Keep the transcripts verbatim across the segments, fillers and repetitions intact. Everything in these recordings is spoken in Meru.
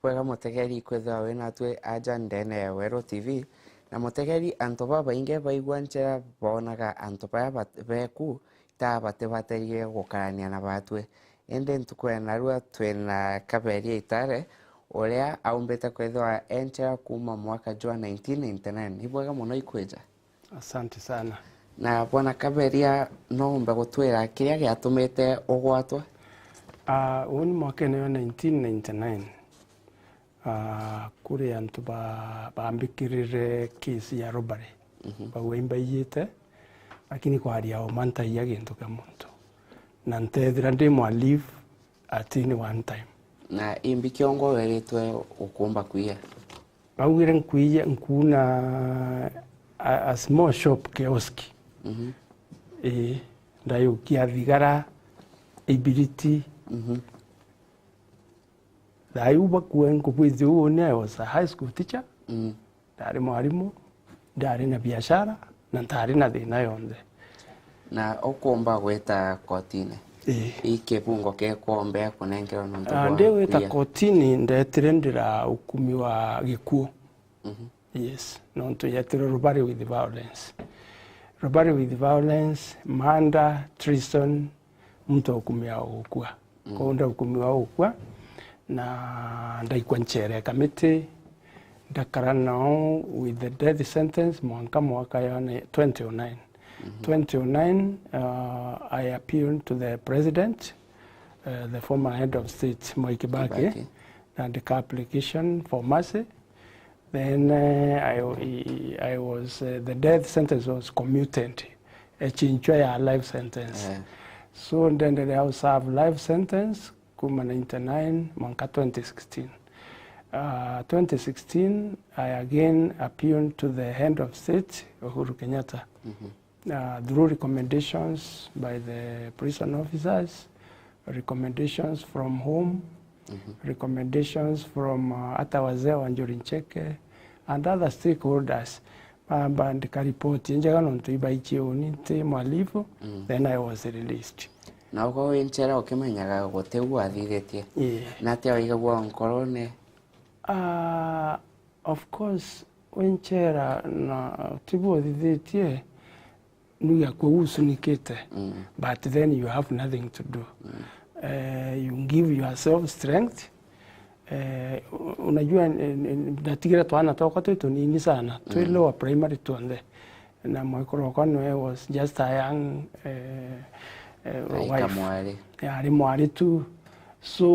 Bwega mutegeri kwithirwa wi natwi aja ndene ya Weru T V. Na mutegeri, antu babaingi baigua nchera boonaga antu baya bat-, beku ta batibatarire gukarania na batwi. Indi ntuku ya narua twina Kaberia Itare, uria aumbite kwithirwa e nchera kuuma mwaka jwa nineteen ninety-nine. Ni bwega mono ikwija. Asante sana. Na Bwana Kaberia, no umbe gutwira kiria giatumite ugwatwa? Ah, uu ni mwakene wa nineteen ninety-nine. Ah, kuri antu ba-, bambikirire case ya robbery. Mhm. Bauga imbaiyite, lakini kwaria uma ntaiya gintu kia muntu. Na ntethira ndi mwa leave at any one time. Na imbi kiongo weritwe ukumba kwiya? Baugire nkwiye, nkuuna a, a small shop kiosk. Mhm. Ii, ndayukia thigara, ibiriti. Mhm. Thaa iu bakua nkubwithi uu ni I was a high school teacher. Mm. Ndari mwarimu, ndari na biashara, na ntari na thina yonthe. Na ukumba gwita kotini? Ii. I kibungo kikuombea kunenkerwa nontu Ah, bwa ndi gwita kwiya? Kotini, ndetire ndira ukumi wa gikuo. Mhm. Yes, nontu yetirwe robbery with violence. Robbery with violence, murder, treason, muntu aukumiwa gukua. Mm. Kwou ndaukumiwa gukua, na ndaikwa nchere ya Kamiti, ndakara nao with the death sentence mwanka mwaka ya ne-, twenty oh nine. Mhm. Twenty oh nine, uh, I appealed to the president, uh, the former head of state, Mwai Kibaki, Kibaki. Naandika application for mercy. Then, uh, I, I was, uh, the death sentence was commuted, echinchwa ya life sentence. Eh. So, ndeendelea userve life sentence kuma ninety-nine mwanka twenty sixteen. Uh, twenty sixteen, I again appealed to the head of state, Uhuru Kenyatta. Mhm. Uh, through recommendations by the prison officers, recommendations from home, Mhm. recommendations from, uh, hata wazee wa Njuri Ncheke and other stakeholders. Baamba ndika ripoti injega nontu ibaichie uni nti mwalifu, Mm. then I was released. Na uko wi nchera ukimenyaga guti u wathithitie? Yeah. Na atia waigagua nkorone? Ah, of course, wi nchera na tibu uthithitie, nuga kuhusunikite, Mm. but then you have nothing to do. Mm. Eh, you give yourself strength. Eh, u-, unajua, n-, n-, ndatigire twana twakwa twi tunini sana, twi Mm. lower primary tuonthe. Na mwekuru wakwa niwe was just a young, eh, eh, Aika wife. Mwari. Yari mwari tu. So,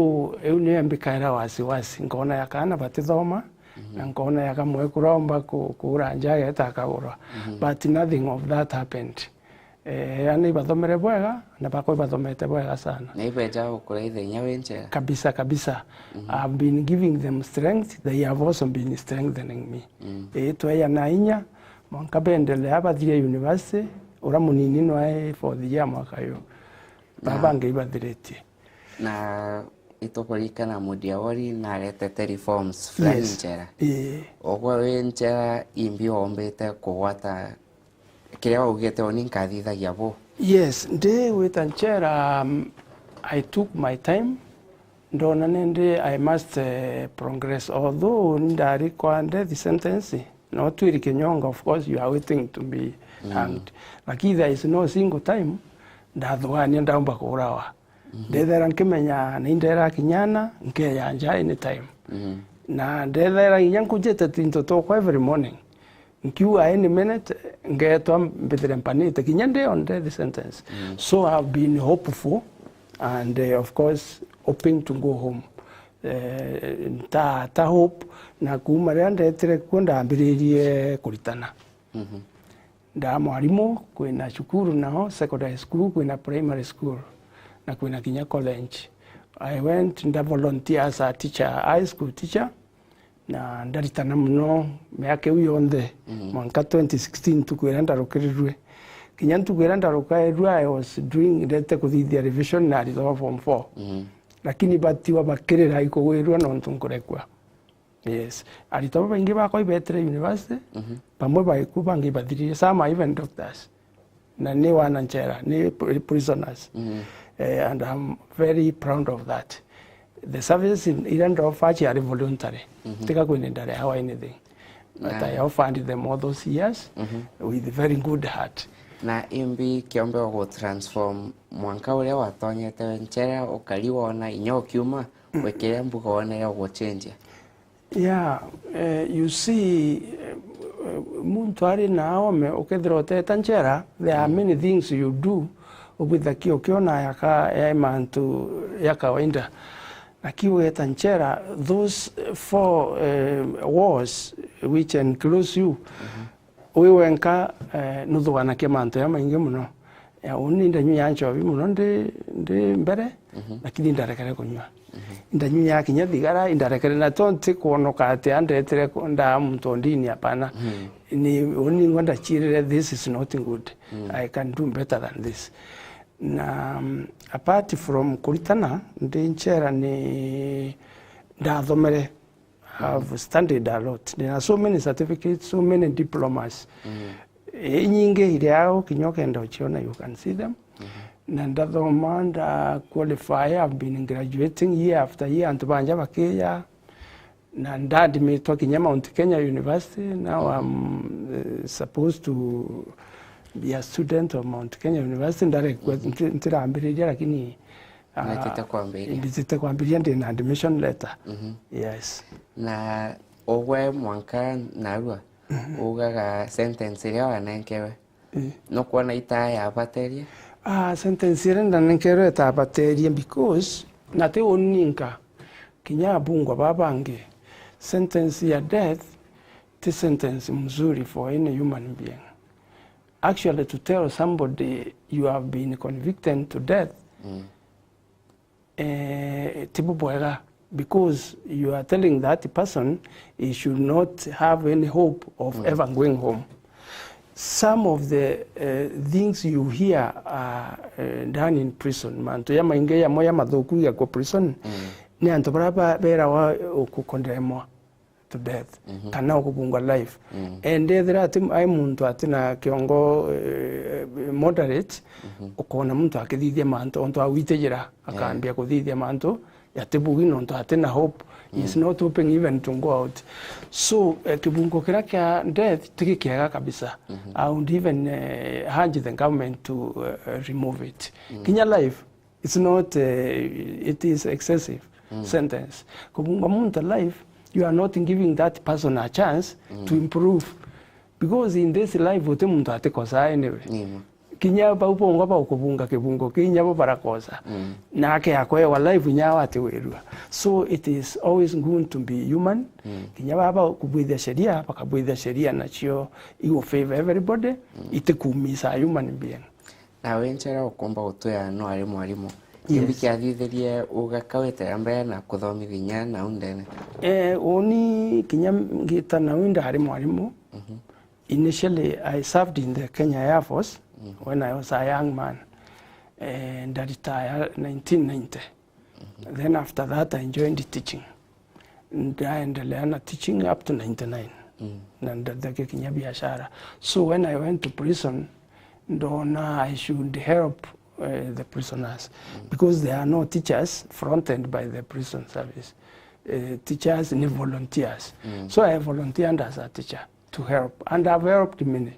iu niyo mbikaira wasiwasi. Nkona ya kana batithoma, Mhm. na nkona ya kamwekuru aumba ku-, kugura nja ageta akagurwa. Mhm. But nothing of that happened. Eh, ana ibathomere bwega, na bakwa ibathomete bwega sana. Na ibeja gukuraithia inya wi nchera? Kabisa, kabisa. Mhm. I've been giving them strength, they have also been strengthening me. Mm. Eh, tweyana inya, mwanka bendelea bathirie university, ura munini nwae fourth year mwaka uyu. Na Baba ngai bathiritie. Na itukurikana Mudiawori naretete reforms fulani Yes. nchera. Ii. Ugwe wi nchera imbi wombite kugwata kiria waugite uni nkathithagia bu? Yes, ndi gwita nchera, um, I took my time. Ndona nindi I must, eh, progress. Although ni ndari kwa death sentence, no twiri kinyonga, of course, you are waiting to be Mm. hanged. Lakini there is no single time ndathugania ndaumba kuurawa. Mhm. Ndethera nkimenya ni ndera kinyana, nkeya nja anytime. Mhm. Na ndethera inya nkujite twinto twakwa every morning. Nkiuga any minute, ngeetwa mbithire mpanite, kinya ndi on death sentence. Mm. So I've been hopeful and, eh, of course, hoping to go home. Eh, nta, ta hope, na kuuma riria ndetire kuo ndambiririe kuritana. Mhm. Nda mwarimu, kwina cukuru nao, secondary school, kwina primary school, na kwina kinya college. I went, nda volunteer as a teacher, high school teacher, na ndaritana mono miaka iu yonthe, Mm. mwanka twenty sixteen, ntuku iria ndarukirirue. Kinya ntuku iria ndarukirirue, I was doing, ndete kuthithia revision na aritwa ba form four. Mm. Lakini batiwa bakirira ikugwirua nontu nkurekua. Yes. Aritwa babaingi bakwa ibetire university, Mhm. bamwe baikuo, bangi ibathirire. Some are even doctors. Na ni wana nchera, ni pri-, prisoners. Mhm. Eh, and I'm very proud of that. The services in, iria ndofa ciari voluntary. Mhm. Tiga kwina ndarihawa anything. But I offered them all those years with very good heart. Na imbi kiombe ugu transform mwanka uria watonyete nchera ukari wona inya ukiuma, wikire mbuga wonere uguchenjia? Yeah, eh, you see, eh, muntu ari na aome, ukethira uteta nchera, there are many things you do, ubwitha ki ukiona yaka, ya mantu ya kawaida. Lakini weta nchera, those four, eh, walls which enclose you, wi wenka, eh, nuthuganakia mantu ya maingi muno. Ya, uni ndanyua ya nchobi muno ndi, ndi mbere, lakini ndarekere kunyua. Ndanyua ya kinya thigara, indarekere na tonti kwonoka ati andetire ku-, ndaa muntu ndini, hapana. Ni, uni ngwa ndachirire, this is not good. I can do better than this. Na, um, apart from kuritana, ndi nchera ni ndathomere. I've studied a lot. There are so many certificates, so many diplomas. Inyingi iri au, kinya ukenda uciona, you can see them. Na ndathoma, nda qualify, I've been graduating year after year, antu banja bakiya. Na ndadimitwa kinya Mount Kenya University. Now I'm, uh, supposed to be a student of Mount Kenya University. Ndarekwe, nti-, ntirambiriria, lakini, ah, Nditite kwambiria. Nditite kwambiria, ndi na admission letter. Yes. Na ugwe mwanka narua, ugaga sentence iria wanenkewe. Nukwona itaa yabateria? Ah, sentence iria ndanenkerwe itabateria because na ti uninka, kinya abungwa babangi, sentence ya death ti sentence mzuri for any human being. Actually, to tell somebody you have been convicted to death, eh, ti bubwega, because you are telling that person he should not have any hope of ever going home. Some of the, eh, things you hear are, eh, done in prison. Mantu ya maingi yamo ya mathuku ya ku prison, ni antu baria ba-, berawa ukukondemwa to death, kana ukubungwa life. And ethira ati, ai muntu atina kiongo, eh, moderate, ukona muntu akithithia mantu, ontu awitijira, akambia kuthithia mantu yatibugi nontu atina hope. He is not hoping even to go out. So, eh, kibungo kiria kia death ti gikiega kabisa. I would even, eh, urge the government to, eh, remove it. Kinya life, it's not, eh, it is excessive sentence. Kubunga muntu life, you are not giving that person a chance to improve. Because in this life, uti muntu atikosa anyway. Kinya bau bongwa baukubunga kibungo, kinya bo barakosa. Nake akwewa life inya watiwirua. So it is always good to be human. Kinya baba kubwithia sheria, bakabwithia sheria nacio igu favor everybody, itikumisa human being. Nawe nchera ukumba gutwira no ari mwarimu. Yes. Kimbi kiathithirie ugakawite mbere na kuthomithia inya nau ndene? Eh, uni kinya ngita nau ndari mwarimu. Initially, I served in the Kenya Air Force when I was a young man. Eh, ndaritaya nineteen ninety. Then after that, I joined teaching. Ndaendelea na teaching up to ninety-nine. Na ndatheke kinya biashara. So when I went to prison, ndona I should help, eh, the prisoners because there are no teachers fronted by the prison service. Eh, teachers ni volunteers. So I volunteered as a teacher to help, and I've helped many.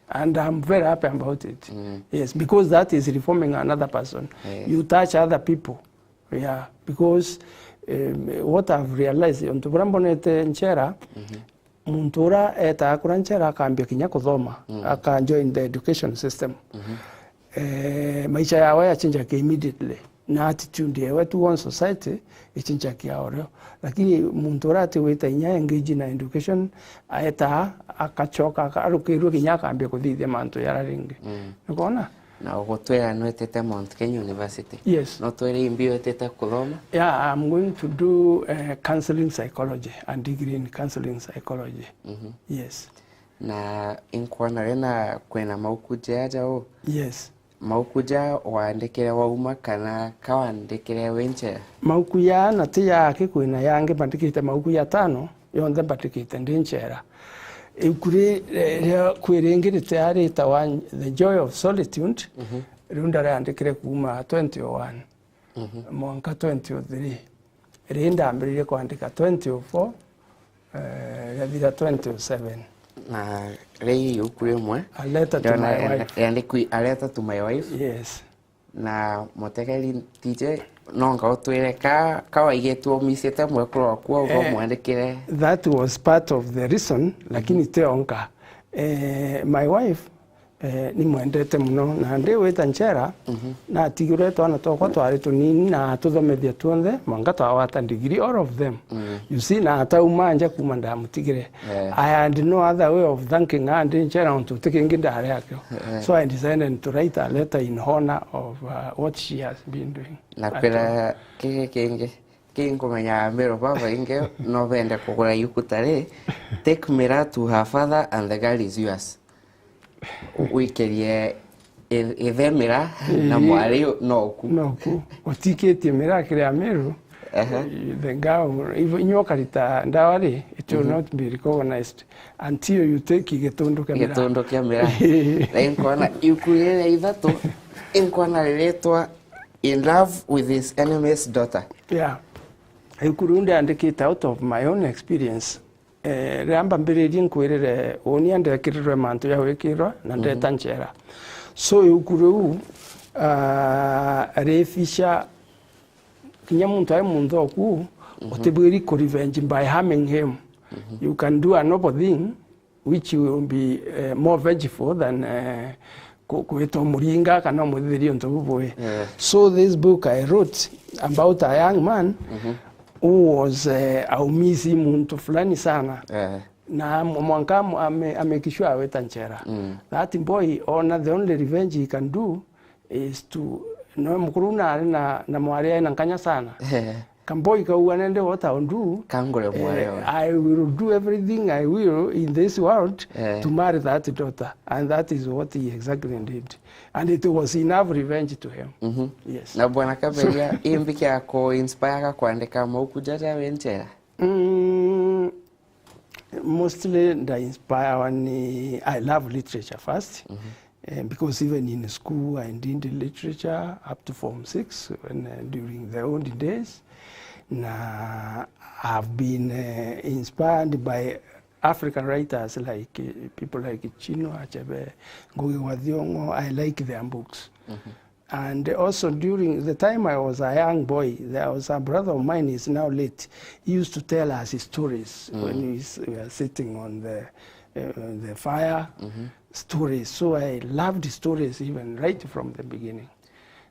And I'm very happy about it. Yes, because that is reforming another person. You touch other people. Yeah, because, um, what I've realized, untu buria mbonete nchera, muntu uria etaa kuria nchera akambia kinya kuthoma, aka join the education system. Eh, maisha yawe yachinjakia immediately. Na attitude yewe towards society ichinjakia orio. Lakini muntu uria atiwita inya engage na education, aetaa, akachoka, aka-, arukirue kinya akambia kuthithia mantu jara ringi. Nukona? Na ugutwira nwitite Mount Kenya University. Yes. No twire imbi witite kuthoma? Yeah, I'm going to do, eh, counseling psychology, a degree in counseling psychology. Yes. Na inkwona rina kwina mauku jaja u? Yes. Mauku ja wandikire wauma kana ka wandikire wi nchera? Mauku ya na ti yaki, kwina yangi mbandikite mauku ya tano, yonthe mbandikite ndi nchera. Ibuku ri-, ria kwi ringi ritiari ritawa The Joy of Solitude, riu ndariandikire kuuma twenty oh one mwanka twenty oh three. Ri ndambiririe kwandika twenty oh four, eh, riathira twenty oh seven. Na ri iuku rimwe A Letter to My Wife. Riandikwi A Letter to My Wife. Yes. Na mutegeri T J, nonga utwire ka, ka waigitwe umisite mwekuru waku au, eh, bamwandikire? That was part of the reason, lakini ti yonka. Eh, my wife, eh, ni mwendete muno, na ndi wita nchera, mhm, natigirwe twana twakwa twari tunini na atuthomethia tuonthe, mwanka twawata degree, all of them. Mm. You see, na atauma nja kuma ndamutigire. Eh. I had no other way of thanking her ndi nchera untu ti kingi ndari akio. Eh. So I decided to write a letter in honor of, uh, what she has been doing. Na kwira kigi kingi, ki nkumenya Amiru babaingi no bende kugura iuku ta ri, Take Mira to Her Father and the Girl Is Yours. Wikerie i-, ithe Mira na, ii, mwari noku. Noku. Utikitie Mira kiri Amiru. Aha. The girl, even nyo karita ndawa ri, it will, mhm, not be recognized until you take gitundu kia Mira. Gitundu kia Mira. Na inkona iuku riri ithatu, inkona riritwa In Love with His Enemy's Daughter. Yeah. Iuku riu ndiandikite out of my own experience. Eh, riria mbambiririe nkwirire, uuni andekirirwe mantu ja gwikirwa na, mhm, ndeta nchera. So, iuku riu, ah, rificha kinya muntu ari munthoku, mhm, utibwiri ku revenge by harming him. Mhm. You can do a noble thing which will be, eh, more vengeful than, eh, ku-, kwita umuringa kana umuthithiria untu bubui. Yeah. So this book I wrote about a young man, mhm, who was, eh, aumisi muntu fulani sana. Yeah. Na mwanka am-, ame-, amake sure awita nchera. Mm. That boy, ona the only revenge he can do is to, no, mukuru na ari na, na mwari ari na nkanya sana. Eh. Kamboi kauga, nende what I'll do, kangure mwari, eh, oyo. I will do everything I will in this world, eh, to marry that daughter. And that is what he exactly did. And it was enough revenge to him. Mhm. Yes. Na Bwana Kaberia, imbi kia ku inspire ga kwandika mauku jaja we nchera? Mm, mostly nda inspire ni, I love literature first. Mhm. Eh, because even in school, I did literature up to form six when, eh, during the old days. Na I've been, eh, inspired by African writers like, eh, people like Chinua Achebe, Ngugi wa Thiong'o. I like their books. Mhm. And also during the time I was a young boy, there was a brother of mine, is now late. He used to tell us his stories, mm, when we s-, we were sitting on the, uh, the fire, mm-hmm, stories. So I loved stories even right from the beginning.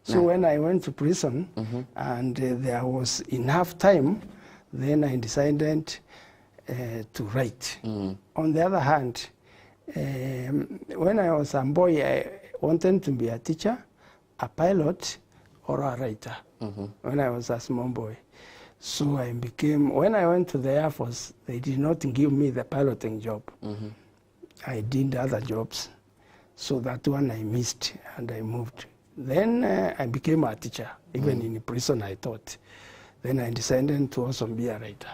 So, yeah, when I went to prison, mm-hmm, and, uh, there was enough time, then I decided, uh, to write. Mm. On the other hand, um, when I was a boy, I wanted to be a teacher, a pilot, or a writer, mm-hmm, when I was a small boy. So I became, when I went to the Air Force, they did not give me the piloting job. Mm-hmm. I did other jobs. So that one I missed and I moved. Then, uh, I became a teacher. Even, mm, in prison I taught. Then I decided to also be a writer.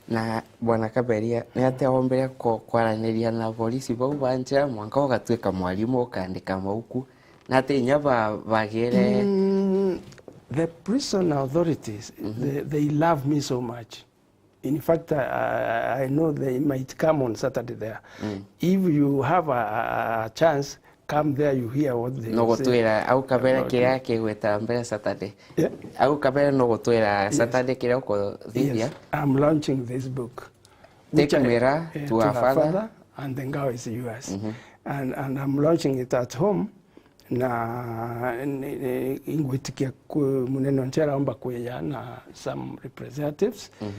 Na Bwana Kaberia, ni atia wombire ku-, kwaraniria na borisi bau ba nchera mwanka ugatuika mwarimu ukaandika mauku? Na atia inya ba-, bagire? Mm, the prison authorities, mm-hmm, they, they love me so much. In fact, I, I, I know they might come on Saturday there. Mm. If you have a, a, a chance, come there, you hear what they say. No gutwira, au kabere about kiria kigwita mbere Saturday. Yeah. Au kabere no gutwira, yes, Saturday kiria ukuthithia. Yes, I'm launching this book, which I, Take Mira, eh, to Her Father. To Her Father, and the Girl Is Yours. Mm-hmm. And, and I'm launching it at home. Na ni, ni, ingwitikia ku-, munene wa nchera aumba kwija na some representatives, mhm,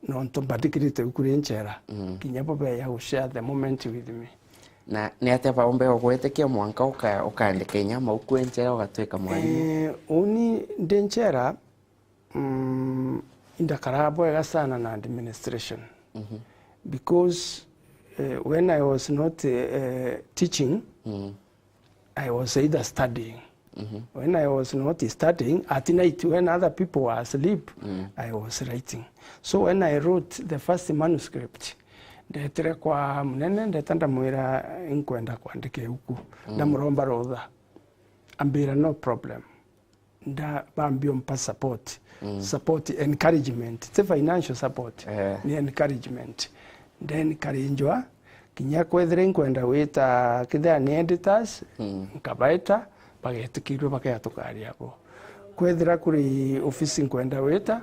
nontu mbandikirite ibuku ri nchera, mm, kinya bo beya gu share the moment with me. Na ni atia baumbe gugwitikia mwanka uka-, ukaandika inya mauku e nchera ugatwika mwarimu? Eh, uni ndi nchera, mm, indakaraa bwega sana na administration. Mhm. Because, eh, when I was not, eh, teaching, mm, I was either studying. Mhm. When I was not studying, at night when other people were asleep, mm, I was writing. So when I wrote the first manuscript, ndetire kwa munene, ndeta ndamwira, "Inkwenda kwandika ibuku." Mm. Ndamuromba rutha. Ambira, "No problem." nda-, bambio mpa support. Mm. Support, encouragement. Ti financial support. Eh. Ni encouragement. Then karinjwa, kinya kwethira inkwenda wita, kethira ni editors, mm, nkabaita, bagetikirua bakea tukaria abo. Kwethira kuri ofisi nkwenda wita,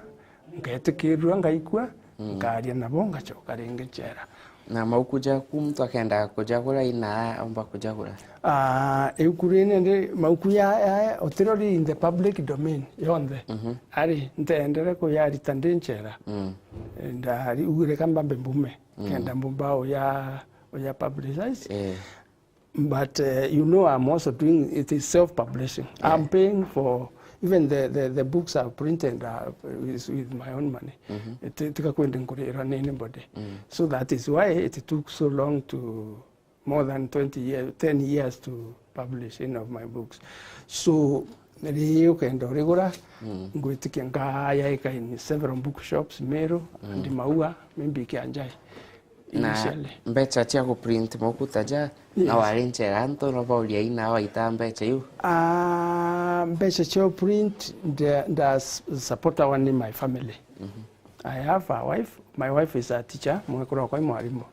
ngetikirua ngaikua, mm, nkaria nabo, ngacoka ringi nchera. Na mauku jaku muntu akenda kujagura ina aumba kujagura? Ah, iuku rini ndi, mauku ya, ya, utiro ri in the public domain yonthe. Mhm. Ari, ntendere kuyarita ndi nchera. Mm. Ndari, ugire ka mbambe mbume, mm, kenda mbumba uya, uya publicize. Eh. But, uh, you know, I'm also doing, it is self-publishing. Yeah. I'm paying for, even the, the, the books I've printed are, is with my own money. Mhm. Ti-, tika kwende nkurirwa ni anybody. Mm. So that is why it took so long to, more than twenty years, ten years to publish any of my books. So, ri ukenda urigura, mm, ngwitikia nkayaika in several bookshops, Meru, mm, and Maua, maybe Kianjai. Na initially, mbecha cia ku print mauku ta ja, yes, na wari nchera antu no bauria ina waita mbecha iu? Ah, mbecha cia print nda, nda s-, supportawa ni my family. Mhm. I have a wife. My wife is a teacher, mwekuru wakwa i mwarimu.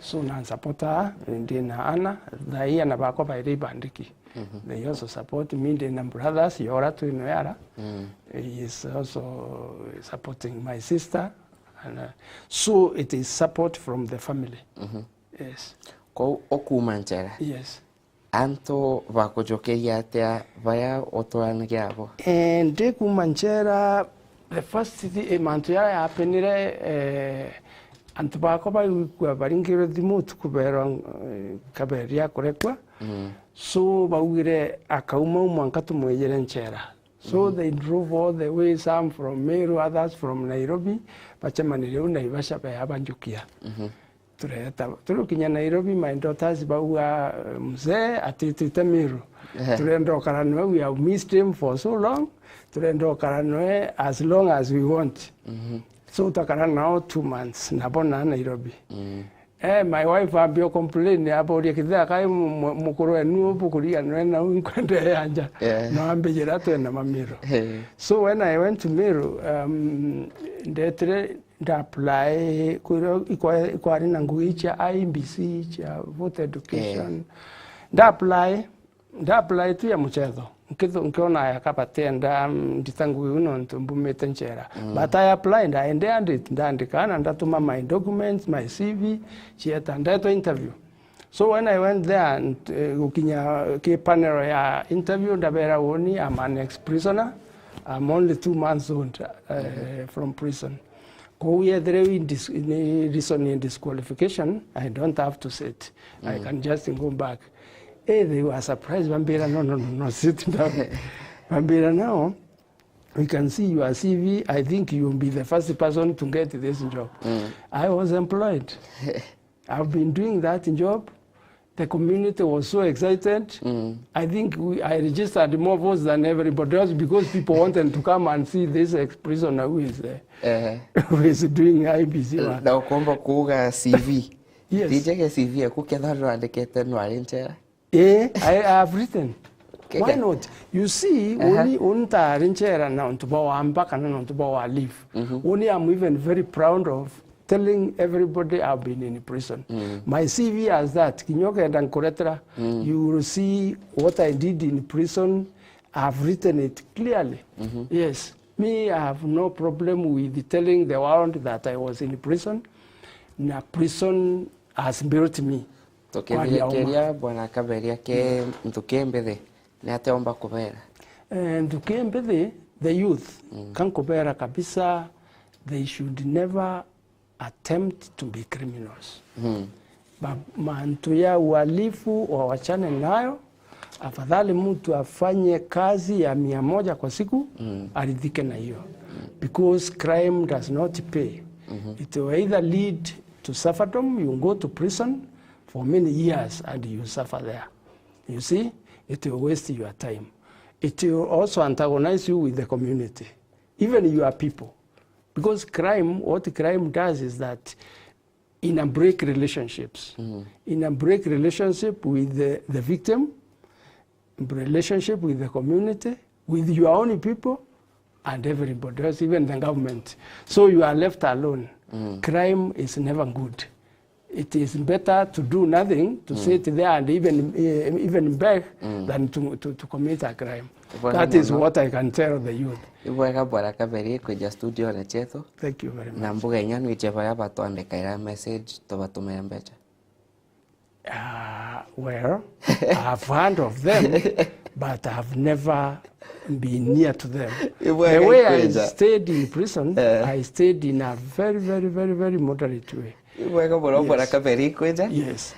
So, na supportawa, ndi na ana, thaa ii ana bakwa bairi ibandiki. Mhm. They also support me, ndi na brothers, yora twi no yara. Mm. He is also supporting my sister. And, uh, so it is support from the family. Mhm. Yes. Kou ukuuma nchera? Yes. Antu bakujukiria atia baria utwaranagia abo? Eh, ndi kuuma nchera, the first thi-, eh, mantu jaria yapenire, eh, antu bakwa bagwikua baringirwe thimu utuku berwa, eh, kaberia kurekua. Mm. So baugire akauma u mwanka tumwijire nchera. So, mhm, they drove all the way, some from Meru, others from Nairobi, bacemanirie u Naivasha, bea banjukia. Mhm. Tureta, turukinya Nairobi, my daughters bauga, "Mzee atitite Meru." Ehe. Turenda ukara noe, we have missed him for so long. Turenda ukara noe as long as we want. Mhm. So, tutakara nao two months, nabo na Nairobi. Mm. Eh, my wife ambia complain, aboria, "Kithira kai mu-, mu-, mukuru wenu bukuriganwe na u nkwenda yanja." Yeah. No ambijira twena ma Meru. Eh. So when I went to Meru, um, ndetire nda apply, kwira ikwa-, ikwari na ngugi cia I B C, cia voter education. Eh. Nda apply, nda apply tu ya muchetho. Nkitho-, nkiona aya kabatenda, mm, ndita ngugi iu nontu mbumite nchera. Mm. But I applied, I endeared it, ndandika na ndatuma my documents, my C V, cieta, ndetwa interview. So when I went there and, eh, gukinya ki panel ya interview, ndabera, "Woni, I'm an ex-prisoner. I'm only two months old, eh, mm-hmm, from prison." Kou yethire i dis-, ni reason ya disqualification, I don't have to sit. I, mm, can just go back. Eh, they were surprised. Bambira, "No, no, no, no, sit down." Bambira, "Now, we can see your C V. I think you'll be the first person to get this job." Mm. I was employed. I've been doing that job. The community was so excited. Mm. I think we, I registered more votes than everybody else because people wanted to come and see this ex-prisoner who is, uh, ehe, who is doing I B C work. Na ukomba kuuga C V. Yes. Tijege C V yaku ketha ndwandikite nwari nchera? Eh, I have written. Keke. Why not? You see, aha, uni, uni ntari nchera na untu bwa wamba kana na untu bwa wa leave. Mhm. Uni, I'm even very proud of telling everybody I've been in prison. Mm. My C V has that. Kinya ukenda nkuretera, mm, you will see what I did in prison. I've written it clearly. Mhm. Yes. Me, I have no problem with telling the world that I was in prison. Na prison has built me. Kwaria uma. Tukithirikiria Bwana Kaberia, ke, mm, nthuki mbithi, ni atia umba kubera? Eh, nthuki mbithi, the youth, mm, ka nkubera kabisa, they should never attempt to be criminals. Mm. Ba-, mantu ya uhalifu wawachane nayo. Afadhali mtu afanye kazi ya mia moja kwa siku, mm, aridhike na hiyo. Mm. Because crime does not pay. Mhm. It will either lead to serfdom, you go to prison for many years and you suffer there. You see, it will waste your time. It will also antagonize you with the community, even your people. Because crime, what crime does is that ina break relationships. Mm. Ina break relationship with the, the victim, relationship with the community, with your own people and everybody else, even the government. So you are left alone. Crime is never good. It is better to do nothing, to sit there and even, eh, even beg than to, to, to commit a crime. Bwana That is Mono. What I can tell the youth. Ibwega Bwana Kaberi kwija studione chetu. Thank you very much. Na mbuga inya nwije baria batwandikaira message tubatumire mbecha. Uh, well, I've heard of them, but I've never been near to them. Ibwega The way I ikwija. Stayed in prison, Eh. I stayed in a very, very, very, very moderate way. Ibwega Bwana Yes. Bwana Kaberi kwija. Yes.